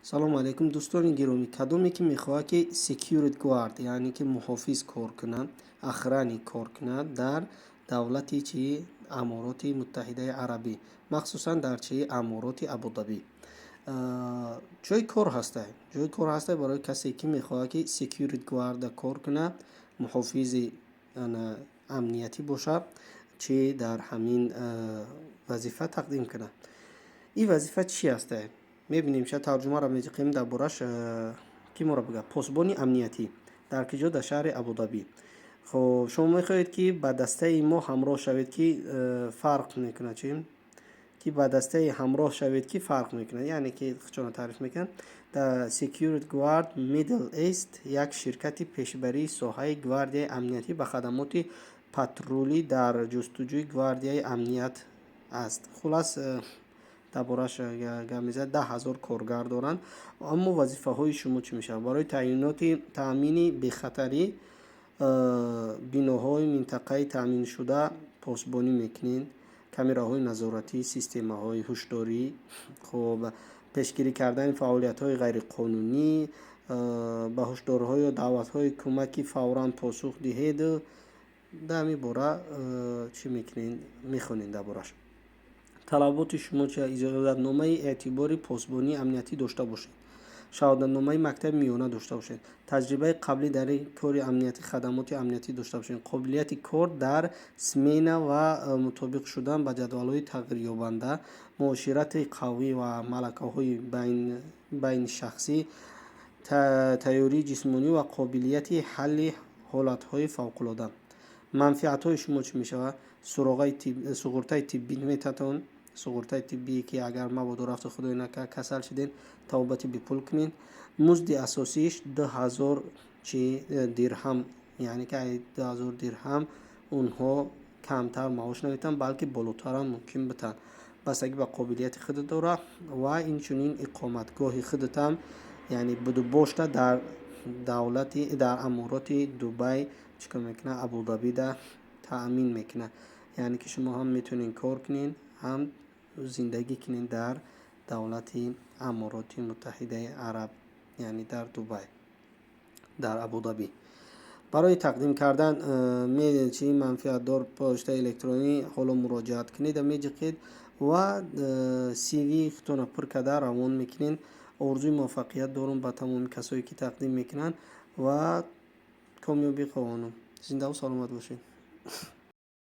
Салому алайкум, дӯстони гиромӣ! Кадоме ки мехоҳад, ки security guard, яъне ки муҳофиз кор кунад, охранник кор кунад дар давлати чи, Амороти Муттаҳидаи Арабӣ, махсусан дар чи, Амороти Абудабӣ, ҷойи кор ҳастай. Ҷойи кор ҳастай барои касе ки мехоҳад, ки security guard кор кунад, муҳофизи амниятӣ бошад, чи дар ҳамин вазифа тақдим кунад. Ин вазифа чӣ ҳастай, мебинем. Ша тарҷумаро меҷиқем дар бораш, ки моро бигӯяд. Посбони амниятӣ дар киҷо? Дар шаҳри Абудабӣ. Хоб, шумо мехоҳед, ки ба дастаи мо ҳамроҳ шавед, ки фарқ мекунад, чи ки ба дастаи ҳамроҳ шавед, ки фарқ мекунад, яъне ки чона таъриф мекунад. Дар Security Guard Middle East, як ширкати пешбарии соҳаи гвардияи амниятӣ ба хадамоти патрулӣ дар ҷустуҷӯи гвардияи амният аст. Хулас, дар бораш гап мезанад. 10 000 коргар доранд. Аммо вазифаҳои шумо чӣ мешавад? Барои таъиноти таъмини бехатарӣ биноҳои минтақаи таъминшуда посбонӣ мекунед, камераҳои назоратӣ, системаҳои ҳушдорӣ, хоб, пешгирӣ кардани фаъолиятҳои ғайриқонунӣ, ба ҳушдорҳо ё даъватҳои кӯмаки фавран посух диҳед. Дар ҳамин бора чӣ мекунед, мехонед дар бораш. Талаботи шумо чи? Иҷозатномаи эътибори посбонии амниятӣ дошта бошед, шаҳодатномаи мактаби миёна дошта бошед, таҷрибаи қаблӣ дар кори амниятӣ, хадамоти амниятӣ дошта бошед, қобилияти кор дар смена ва мутобиқ шудан ба ҷадвалҳои тағйирёбанда, муоширати қавӣ ва малакаҳои байнишахсӣ, тайёрии ҷисмонӣ ва қобилияти ҳалли ҳолатҳои фавқулода. Манфиатҳои шумо чӣ мешавад? Суғуртаи тиббӣ метатон, суғуртаи тиббие, ки агар мабодо рафту, худои накард, касал шудед, табобати бепул кунед. Музди асосиш 2000 чи дирҳам, яъне ки 2000 дирҳам онҳо камтар маош наметиҳанд, балки болотарам мумкин битанд, бастагӣ ба қобилияти худат дорад. Ва инчунин иқоматгоҳи худатам, яъне будубошта дар давлати, дар Амороти Дубай чӣ кор мекунад, Абудабида таъмин мекунад. Яъне ки шумо ҳам метавонед кор кунед, ҳам зиндагӣ кунед дар давлати Амороти Муттаҳидаи Араб, яъне дар Дубай, дар Абудабӣ. Барои тақдим кардан чи манфиатдор почтаи электронӣ ҳоло муроҷиат кунед, меҷиқед ва CV худтонро пур карда равон мекунед. Орзуи муваффақият дорум ба тамоми касое ки тақдим мекунанд ва комёбӣ хоҳонам. Зиндаву саломат бошед.